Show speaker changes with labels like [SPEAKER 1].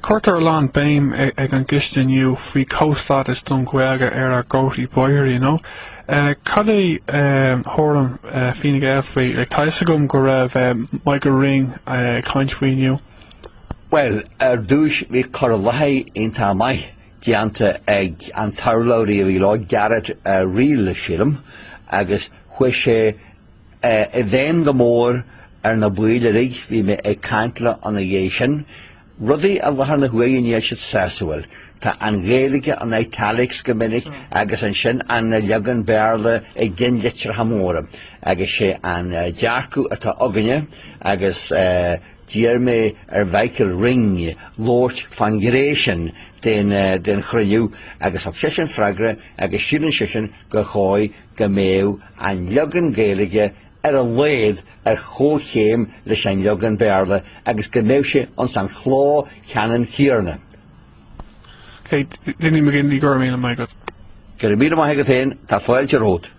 [SPEAKER 1] Cuirtear a lán béim ag an gcoiste inniu faoi comhstádas don Ghaeilge ar ár gcomharthaí bóithre, you know. Cad é thuairim Fine Gael faoi? Like, tá fhios agam go raibh Michael Ring ag caint faoi inniu.
[SPEAKER 2] Bhuel, ar dtúis bhí cur i láthair iontach maith déanta ag an t-urlabhraí a bhí leo, Garrett Reel, sílim, agus chuaigh sé i bhfeidhm go mór ar na baill uilig, bhí mé ag caint leo ina dhiaidh sin. Rudaí i láthair na huaire níl siad sásúil. Tá an Ghaeilge in italics go minic agus ansin an leagan Béarla i gcinnlitreacha móra agus sé an dearcadh atá againne agus d'iarr mé ar Mhichael Ring labhairt fán ghné sin den chruinniú agus thug seisean freagra agus síleann seisean gur chóir go mbeadh an leagan Gaeilge ar a laghad ar chomhchéim leis an leagan Béarla agus go mbeadh sé ins an chló ceannann céanna.
[SPEAKER 1] Ok, Dinny McGinley, go raibh míle maith agat.
[SPEAKER 2] Go raibh míle maith agat féin, tá fáilte romhat.